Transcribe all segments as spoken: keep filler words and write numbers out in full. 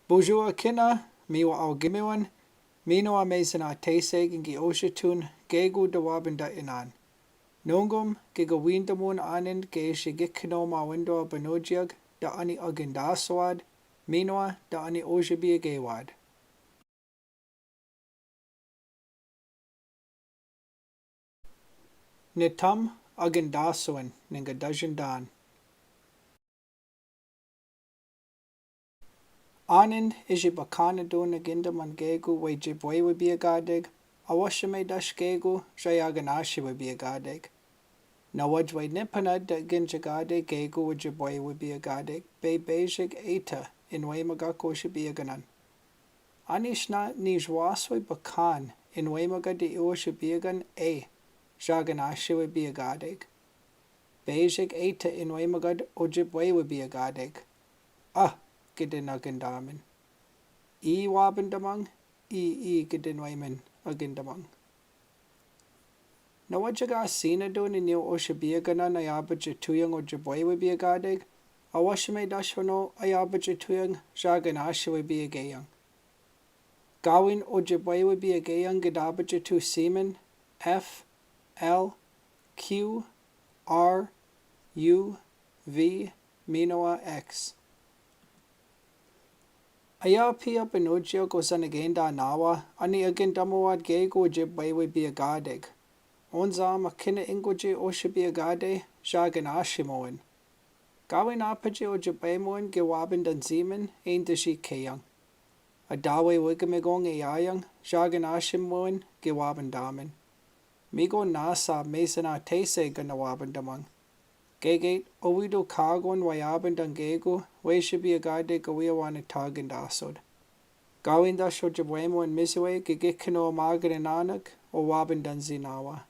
Bonjour kina, mi wa aogimewin, mino a Mason a Tese, inki oshitun, gego dawabinda inan. Nongom, ke gawinda mon anen ke ishi gikino ma wendo a banojiag, da ani agindaso wad, mino a, da ani ojibi age wad. Nitam agindasowen, ninga dajendan. Anen, ishi bakana dona ginda man gego we jibwe we biagadeg, awashime dash gego, jay aganashi we biagadeg. Na waj we nipanad da ginjagade gego we jibwe we biagadeg, be bejeg eta, inwe magak oshi biaganan. Ani shna nij waswe bakan, inwe magad i oshi biagan e, jay aganashi we biagadeg. Bejeg eta inwe magad o jibwe we biagadeg. Ah, gidin agindamin. I wabindamang, i i gidin wemen agindaman. Na wajaga sina dona ni oshi biaganan a yabajituyang o jibwe we biagadeg, awashime dash ono a yabajituyang jay aganashi we biagayang. Gawin o jibwe we biagayang gidabajito simen, F, L, Q, R, U, V, mino a X. Aya pia banojiag o sanagenda nawa, ani agindamo wad gego jibwe we biagadeg. Onza ma kina ingoji oshi biagade, jay aganashi moen. Gawin apaji o jibwe moen ge wabindan simen, inda shi keyang. Adawe wigamigang e ayang, jay aganashi moen, ge wabindamin. Migo nasa Mason a Tese gana wabindamang. Gege, owido kagon wayabindan gego, we shi biagade gawia wana tagindasod. Gawin dash o jibwe moen misiwe, ge gikino magana nanak, o wabindan sinawa.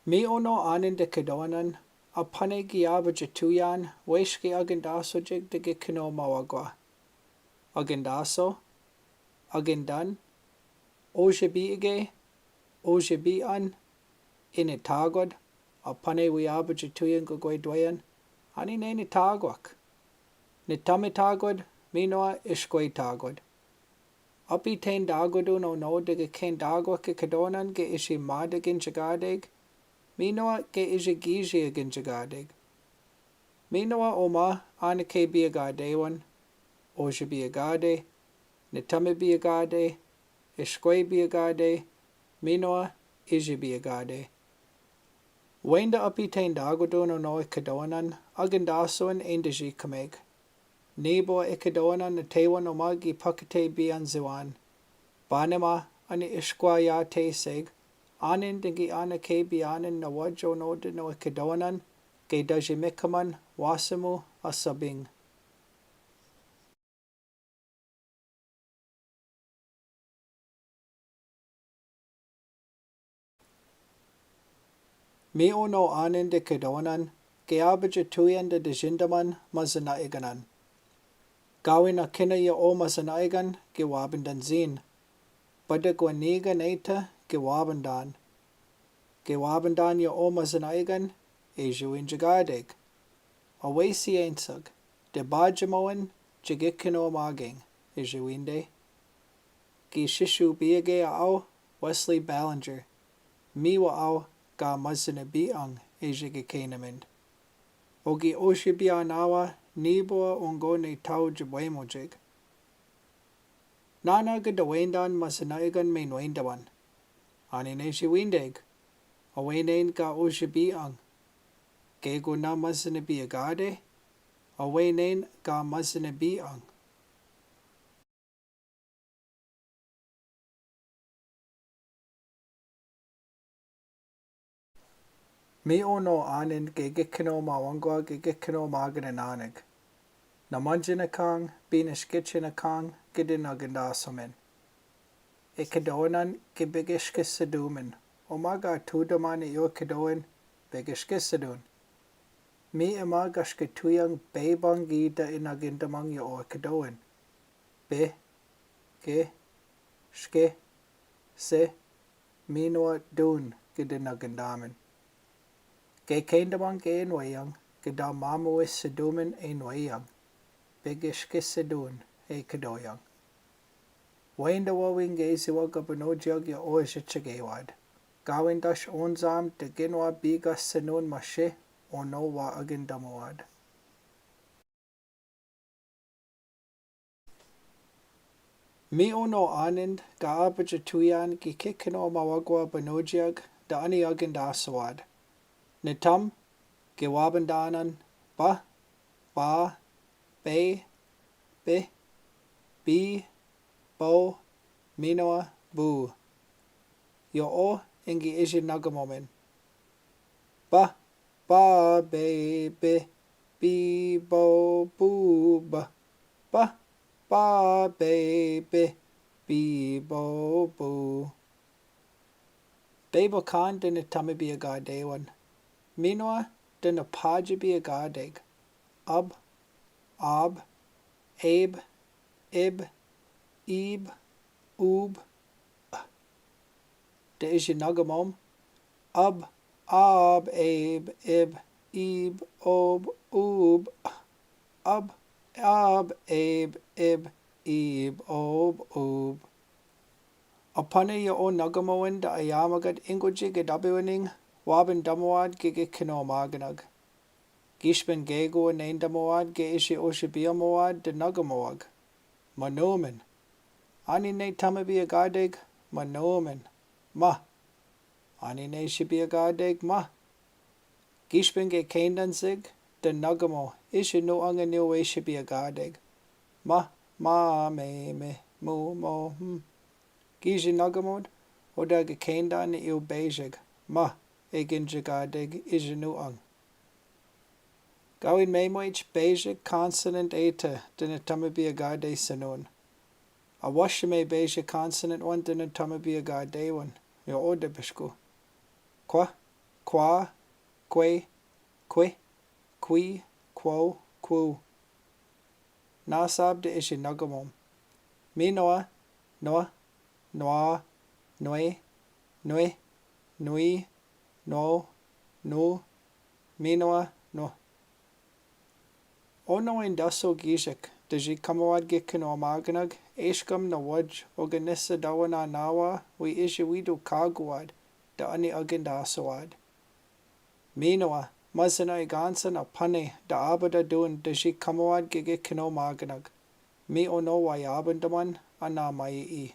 Mi ono anen de kedowanan, apane gi abajituyan, weshki agindaso jik de gikino mawagwa. Agindaso, agindan, ojibi ige, ojibi an, initagwad, apane wi abajituyan gagwedweyan, ani nenitagwak. Nitamitagwad, mino a ishkwetagwad. Api tendagwadon ono de gikendagwak i kedowanan ge ishi mada ginjagadeg, mino a ge ishi giji ginjagadeg. Mino a oma anake biagadewan, oji biagade, nitami biagade, ishkwe biagade, mino a iji biagade. Wenda api tendagwadon ono i kedowanan, agindasowen inda ji kameg. Nibo i kedowanan natewan o magi pakate bian Ziwan. Banema ani ishkwa ya teseg, anen dingi anake bianan na wajo no deno i kedowanan, ge daji mikaman, wasamo, a sabing. Mi ono anen de kedowanan, ge abajituyan de dejindaman mazanaiganan. Gawin a kina ya o mazanaigan, ge wabandan zin. Bada gwanigan eta, ge wabandan. Ge wabandan ya o mazanaigan, iji win jagadeg. Awe si ensag, de bajamowen, jigikino maging, iji winde. Gi shishu biage a aw, Wesley Ballinger. Mi wa aw, ga mazanabiang, iji gikena mend. O gi oji bianawa, nibo a ongo ne tau jibwemojig. Nana ga dawendan mazanaigan me nwendaman. Ani ne ji windeg. Awe nen ga oji biang. Gego na mazanabiagade. Awe nen ga mazanabiang. Mi ono anen ge gikino mawangwa ge gikino magananeg. Na manjinakang, binashkichinakang, gidin agandasomen. I kedowanan ge bigashkisadumen. O maga tudaman i o kedowan, bigashkisadun. Mi i magashkituyang bebangida i nagindamang i o kedowan. Be, ge, shke, se, mino a dun, gidin agandamin. Ge kendamang ge inweyang, Geda mamo e Sedomen e nweyang, pegeskessedon e kedoyang. Wenda wawingesiwa ga banojiag ya oasekegewad. Gawin dash onzam de ginwa biga senon mashe ono wa agendamowad. Mi ono anend ga abaja tuyan gi kekeno mawagwa banojiag da ani agendasowad. Netam, gi wabandanan, ba, ba, be, be, bi, bo, minoa, bu. Yo o ingi ije nagamomen. Ba, ba, be, be, bi, bo, bu, ba. Ba, ba, be, be, bi, bo, bu. Bebokan de netama biagadewan. Minoa de nepaja biagadeg. Ab, ab, eb, ib, ib, ub, de ije nagamom. Ab, ab, eb, ib, ib, ob, ub. Ab, ab, eb, ib, ib, ob, ub. Apane yo o nagamowen da ayamagad ingoji ge dabewaning, waben damowad ge ge kino maganag. Gishben gego a nendamowad ge ije o sibiamowad de nagamowag. Manomen. Ani netama biagadeg, manomen. Ma. Ani ne sibiagadeg, ma. Gishben ge kendan sig, de nagamo, ije no angan ni we sibiagadeg. Ma, ma, me, me, mo, mo, hmm. Gije nagamod, o da ge kendan ni iu bejeg, ma, e gen jigadeg, ije no ang. Gawin memwech bejek consonant eta de netama biagade senon. Awashime bejek consonant wan de netama biagade wan. Yo o de bishku. Kwa, kwa, kwe, kwe, kwi, kwo, kwu. Nasab de ije nagamom. Minoa, noa, nwa, nwe, nwe, nwi, no, nu, minoa, no. Ono en daso gijek, de ji kamawad ge kino maganag, eshkam na waj, o ganisa dawa na nawa, wi ije widu kagwad, da ani agen daso wad. Minoa, mazana igansa na pane, da abada dun, de ji kamawad ge ge kino maganag. Mi ono wa yaban daman, ana mai i.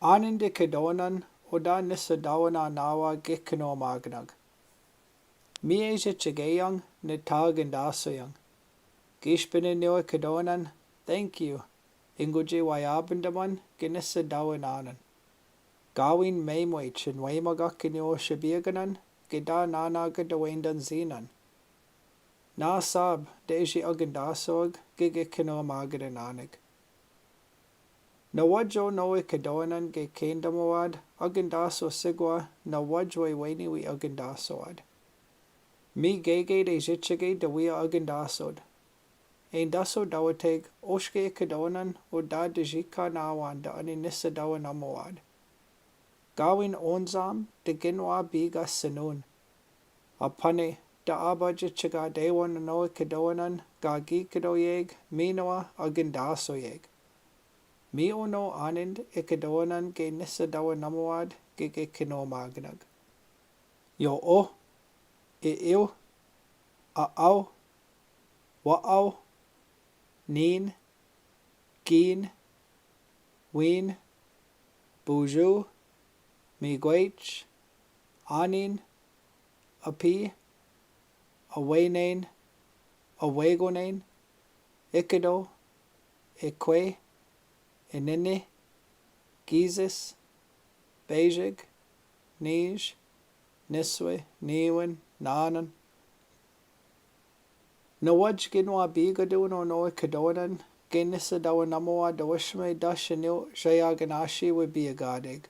Anin de kedonan, o da nisa dawa na nawa ge kino maganag. Mi e je chegeyang, ne tagan daso yang. Gishbene niwe kedonan, thank you. Ingoje wa yaban daman, ge nisa dawa nanan. Gawin memwech, nwe magak ni o sibiaganan, ge da nanaga dawendan zinan. Nasab, de ije agen daso ag, ge ge kino maganananig. Na waj o no e kedonan ge kendamawad, agen daso sigwa, na waj we weni wi agen daso wad. Mi gege de jechege de wi agen daso wad. En daso dawateg, oske e kedonan, o da de jika nawan da ani nisa dawa namawad. Gawin onzam, de genwa biga senon. Apane, da abaja chega dewan no e kedonan, ga gi kedo yeg, minoa, agen daso yeg. Mi ono anin, e kedonan ge nisa dawa namawad, ge ge kino maganag. Yo o, e iu, a au, wa au, nin, gin, win, buju, migwech, anin, api, awenen, awegonen, ekedo, ekwe, enene, gizis, bejeg, nij, niswe, niwen, nanan. Na waj genwa biga dun o no e kedonan, ge nisa dawa namawad da washime dasha ni o jayaganashi we biagadeg.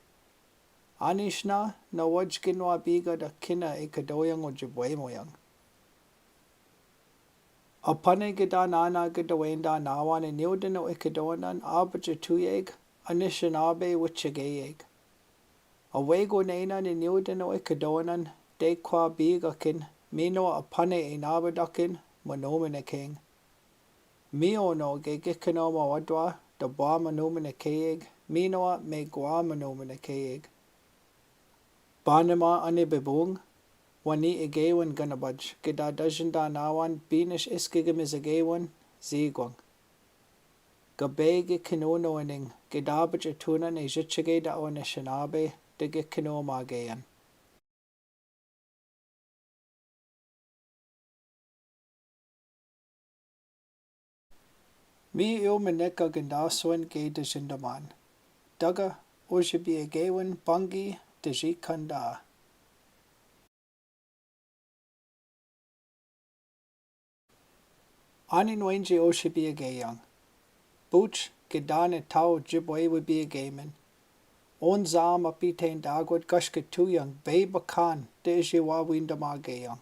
Anishna, na waj genwa biga da kina e kedoyang o jibwemoyang. Apane ke ta nana ke ta wenda nawa ne niutino e kedoanan abajatuyeg, ane sinabi wichegeyeg. Awego nena ne niutino e kedoanan, de kwa bigakin, mino apane e nabadakin, manomenekeng. Miono ke kikino mawadwa, ta bwa manomenekeyeg, mino a me kwa manomenekeyeg. Banima ane bebung, wani egewan ganabaj, ke ta dasinda nawan binis iskigamizagewan, zigwang. Gabe ke kinono ening, ke ta bajatunan e jichige ta one sinabi, ta ke kino mageyan. Mi eomenek a gandaswan ke dasindaman. Daga, ojibiyagewan bangi, dajikanda. Anin wenje ojibiyageyang. Buch, ke ta ne tao jibwe wibiyagemen. Onzama piten dagwat gaskatuyang be bakan ta iji wawindamageyang.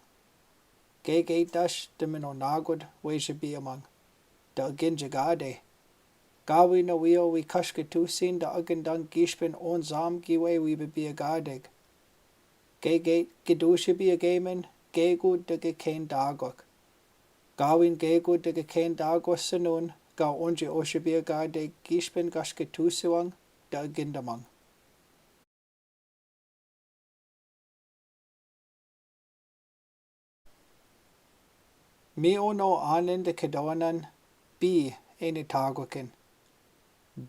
Gege dash ta mino nagwat wejibiyamang. Ta aginjagade. Gawi na wio wi kaskatusin ta agandang gishpan onzam giwe wibibiyagadeg. Gege, ke ta ojibiyagemen, gegu ta ke ken dagwak. Gawin gegu ta ke ken dagwak sanun, ga onje ojibiyagade gishpan gaskatusiwang, ta agindamang. Miono anen ta kedoanan, bi, e ne tagwaken.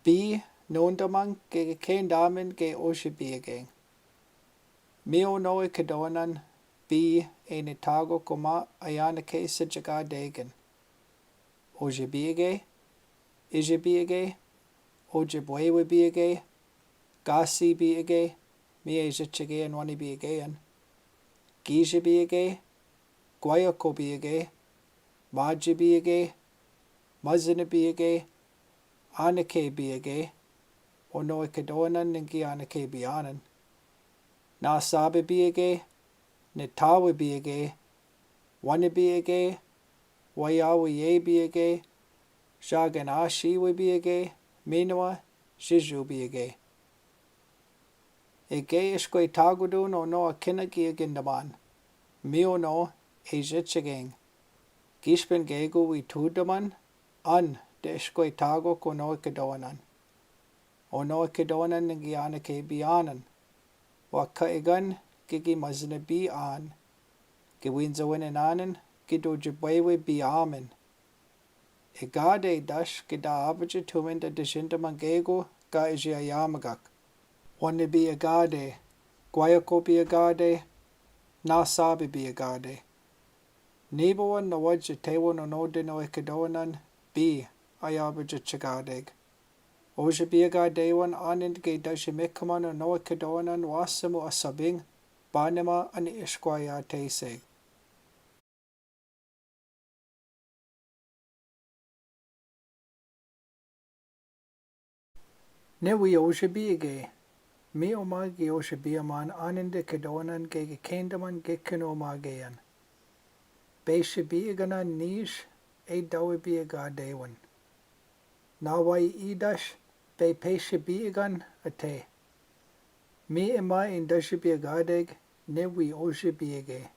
Bi, nondamang ke ke ken damen ke ojibiyageng. Miono e kedoanan, bi, e ne tagwak o ma ayanake sa jagadegen. Ojibiyage, ijibiyage, ojibwewebiyage, gasibiyage, mi e jichige an wanibiyagean. Gijibiyage, gwayakobiyage, majibiyage, mazinabiyage, anakebiyage, ono e kedoanan ningi anakebiyanan. Nasabibiyage, natawibiyage, wanibiyage, wayawiyebiyage, jaganashiwebiyage, minowa, jijubiyage. Ege ishkwetagodon ono akinaki agindaman. Miono, e jichigeng. Gishpan gegu wi tudaman, an, ta ishkwetagok ono e kedoanan. Ono e kedoanan ningi anakebiyanan. Wa kaigan, gigi mazinabi an. Gi winzawen inanen, gi dojibwewe biyamen. Igade dash ke ta abajatumen ta dajindaman gegu ga iji ayamagak. Wanibiyagade, gwayakobiyagade, nasabibiyagade. Nibawa na wajatawa no nodino e kedoanan, bi, ayabajachagadeg. Ojibiyagadewan anen ke dajimikaman no e kedoanan wa simu asabing, banima ani ishkwayateseg. Ne wi ojibiyage, mi o ma gi ojibiyaman anen ta kedoanan ke ke kendaman ge kino mageyan. Be jibiyagan a nish e dawibiyagadewan. Na wa i dash, be pe jibiyagan ate. Mi i ma in dajibiyagadeg, ne wi ojibiyage.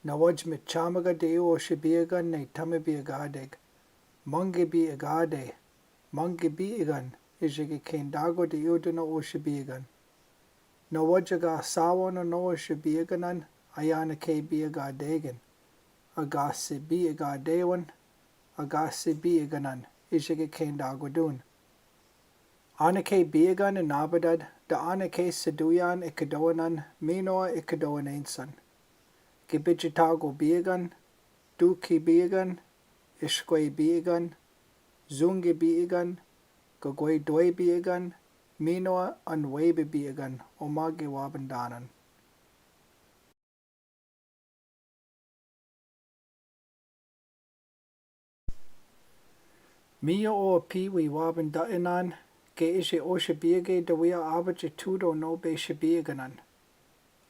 Na waj michamaga deu ojibiyagan ne tamibiyagadeg. Mangibiyagade, mangibiyagan, ijigi ken dagwat deu deno ojibiyagan. Na waj agasawa no ojibiyaganan, ayanakebiyagadegen. Agasibiyagadewan, agasibiyaganan, ijigi ken dagwadun. Anakebiyagan inabadad, ta anakesiduyan e kedoanan, minowa e kedoanensan. Gibijitagobiyagan, dukibiyagan, ishkwebiyagan, zungibiyagan, gagwedwebiyagan, minowa an webibiyagan, o ma gi wabandanan. Miyo o api wi wabandainan, ke ije ojibiyage ta wi a abajatudo no be jibiyaganan.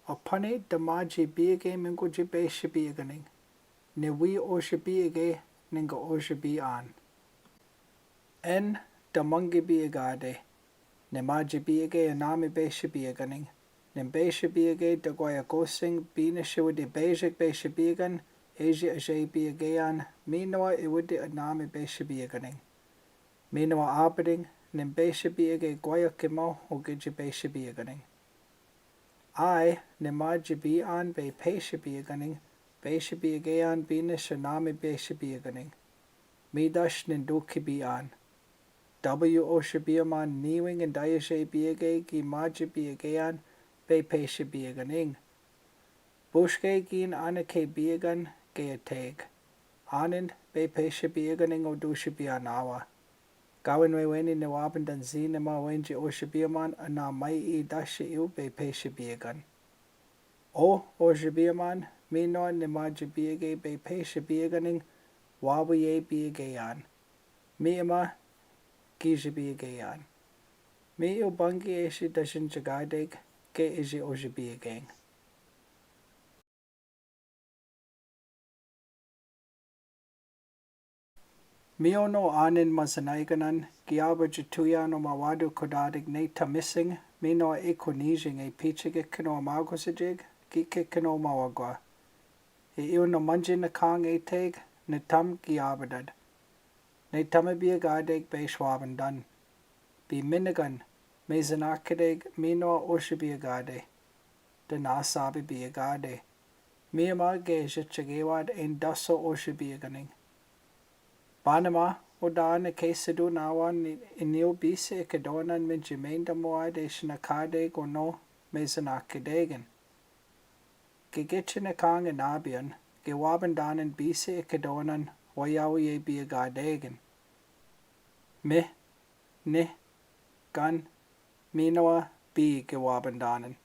Apane ta ma jibiyage menggo jibe jibiyaganing. Ne wi ojibiyage nengao ocebian. En, tamangebiegade, ni majibiege anami pesibiegani, ni pesibiege takwaya koseng, bina siwidi pejek pesibiegan, eji ajebiegean, minoa iwidi anami pesibiegani. Minoa abading, ni pesibiege kwaya kemao, o keji pesibieganing. Ai, ni majibian pe pesibieganing, pesibiegean bina sinami pesibieganing. Midash ni dukibian. W ocebiaman niwing in dayajebie ge ki majibiegean pe pesibieganing. Buske gin anakebiegan ge ateg. Anin pe pesibieganing o dusibian awa. Gawin wewene ni wabandan zine ma wenji ocebiaman anamai i dasi iu pe pesibiegan. O ocebiaman, minoa ni majibiege pe pesibieganing, wawiebiegean. Miama, kijibiegean. Mi iu bangi esi dasin jigadeg, ge esi ocebiegeng. Mi ono anin masanaiganan, gi aba jituyan o mawadu kudadeg ni tamising, minoa ikonijing e pichige kino magosajig, gi kikino mawagwa. E iu namanji nakang e teg, ni tam gi abadad. Ni tamabiagadeg pe swabandan. Biminagan, me zanakadeg minoa ocebiagade. Danasabibiagade. Miama ge jechegewad en daso ocebiaganing. Banama, o dana ke sadun awan ni iniu bisi ikadonan minjimenda moa de sinakadeg ono me zanakadegen. Ge gichinakang inabian, ge wabandanan bisi ikadonan wayawiebiagadegen. Mi, ni, gan, minoa, bi ge wabandanan.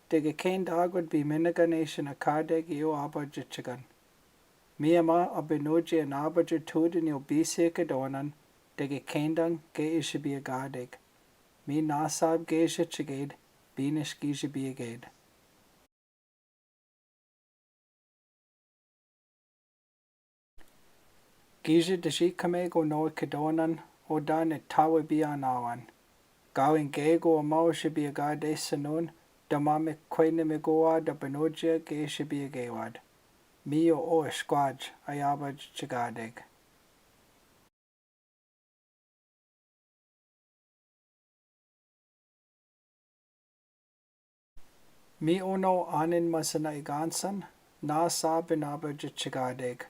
Dege kendagod biminagan e sinakadeg iu aba jichigan. Miama a binuji anaba jitudin iu bisi ikadonan, dege kendang ge isibiagadeg. Mi nasab ge jichiged, bina skijibiaged. Giji dajikame go no ikadonan, o da ni tawabian awan. Gawin gego a mao jibiagade sanun, da ma mi kwene mi gowa da banujia ge jibiagewad. Mi o o iskwaj, ayaba jigadeg. Mi ono anin masanaigansan, nasab inaba jichigadeg.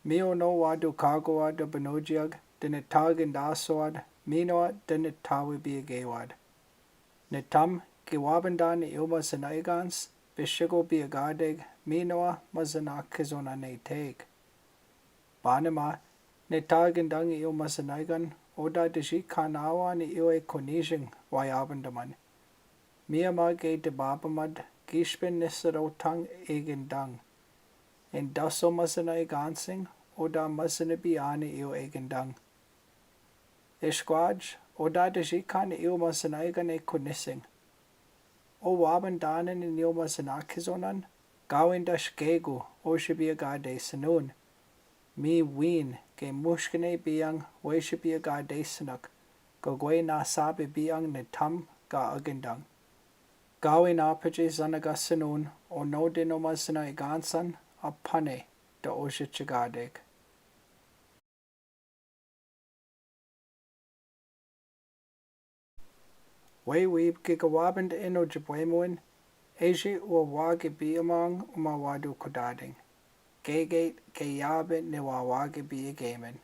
Mi ono wadu kagowa da banujiag, da ni tagin dasowad, minoa da ni tawabiagewad. Ni tam, gi wabandan ni iu masanaigans, bisigo biagadeg, minoa masanakizonaneteg. Banama, ni tagindang i iu masanaigan, o da dajikan awan i iu ekonijing, wayabandaman. Miama ge dibabamad, gishpin ni sarotang egindang. En daso masanaigansing, o da masanabian i iu egindang. Iskwaj, o da dajikan i iu masanaigan ekonising. O wabandanan i iu masanakizonan, gawin dash gego, o jibiagade sanun. Mi win, ge mushkine biang, we jibiagade sanak, gagwe nasabi biang ni tam ga agindang. Gawin apaji zanaga sanun, o no dino masanaigansan, apane, da o jichigadeg. Wewe ge gawabandan o jibwemoin, eji wawagibiamang o mawadu kudading. Gege ge yabe ni wawagibiagemen.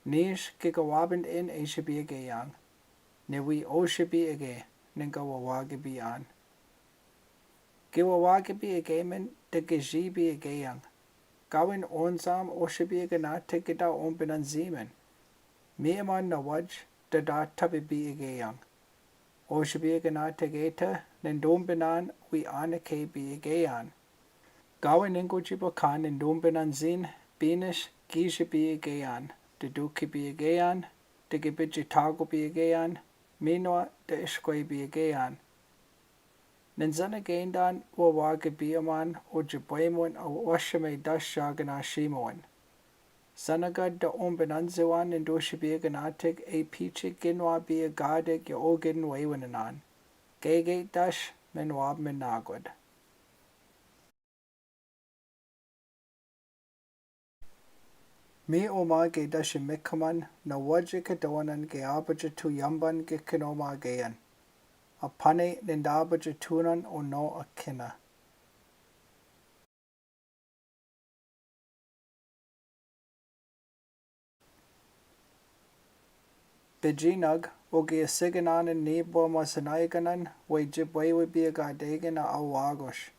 Nish ge gawabandan eji biageyang. Ni wi o jibiage, ni gawawagibian. Ge wawagibiagemen, da ge jibiageyang. Gawin onzam o jibiaganata ge da onbinan zimen. Miama nawaj, da da tabibiageyang. O jibiaganata geta, ni dumbinan wi anakebiageyan. Gawin ingo jibakan ni dumbinan zin, binash gijibiageyan, da dukibiageyan, da ge bijitagobiageyan, minoa da iskwebiageyan. Nin zanagendan wawagibiaman o jibwemoin a washame dash jagana shimoin. Sanagad da ombinansiwan in doxibie ginatek e pichi ginwa bie gadeg ya ogen wewenanan. Gegeidash, men wab menagod. Mi oma ge dashi mikaman na waji kadawanan ge abaja tu yamban ge kino ma ge yan. Apane nindabaja tunan o no akina. Bejinag, oge a siginanan ni bo masanaiganan, we jibwewe bie ga degen a awagosh.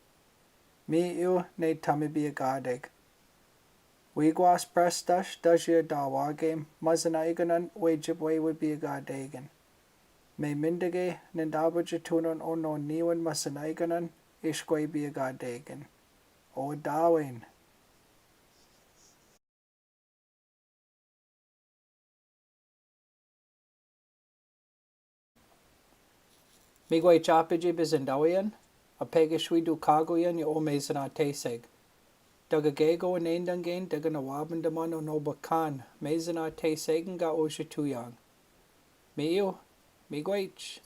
Mi iu ne tami bie ga deg. Wigwas prestash dashi a dawage, masanaiganan we jibwewe bie ga degen. Me mindege, nindabaja tunan o no niwan masanaiganan, ishkwe bie ga degen. O dawen. Migwe chapiji bizindawian, a pegishwi dukagoyan ya o mezana teseg. Daga gego a nendangin daga na wabin damano no bakan, mezana teseg nga o shituyang. Mi iu, migwech.